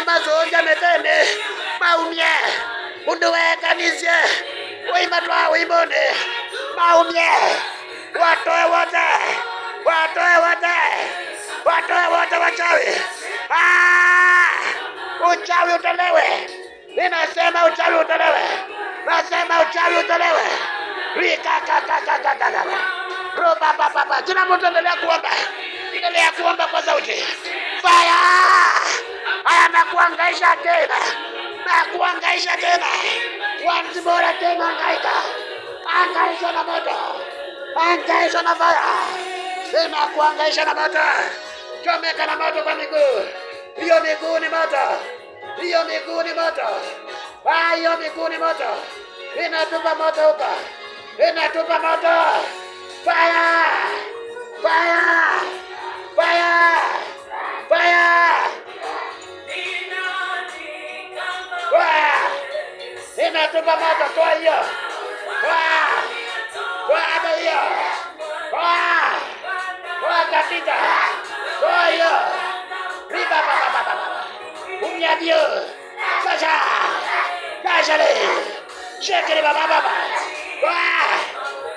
Uimazonja metene. Maumye. Unduweka nizye. Uimatwa uimone. Maumye. Watoe wote. Watoe wote. Watoe wote wachawi. Ah! Uchawi utolewe. Ninasema uchawi utolewe. Nasema uchawi utolewe. Rika ka ka ka ka ka. Roba pa pa pa. Kila mtu endelea kuomba. Endelea kuomba kwa sauti. Fire! Haya nakuhangaisha tena. Nakuhangaisha tena. Once more tena hangaika. Hangaisha na moto. Hangaisha na fire. Nakuhangaisha na moto. Chomeka na moto kwa miguu. Hiyo miguu ni moto. Hiyo miguu ni moto. Ah, hiyo miguu ni moto. Inatupa moto huko. Inatupa moto. Fire! Fire! Fire! Fire! Fire! Inatupa moto, toa hiyo. Toa! Toa hata hiyo. Toa! Toa kabisa. Toa hiyo. Riba ba ba ba ba ba. Umyavyo. Sasha! Kashale! Shekere baba baba. Toa!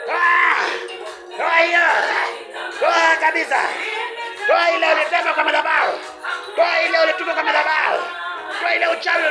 Toa! Toa hiyo. Toa kabisa. Toa ile ulitema kwa madhabahu. Toa ile ulituma kwa madhabahu. Toa ile uchawi.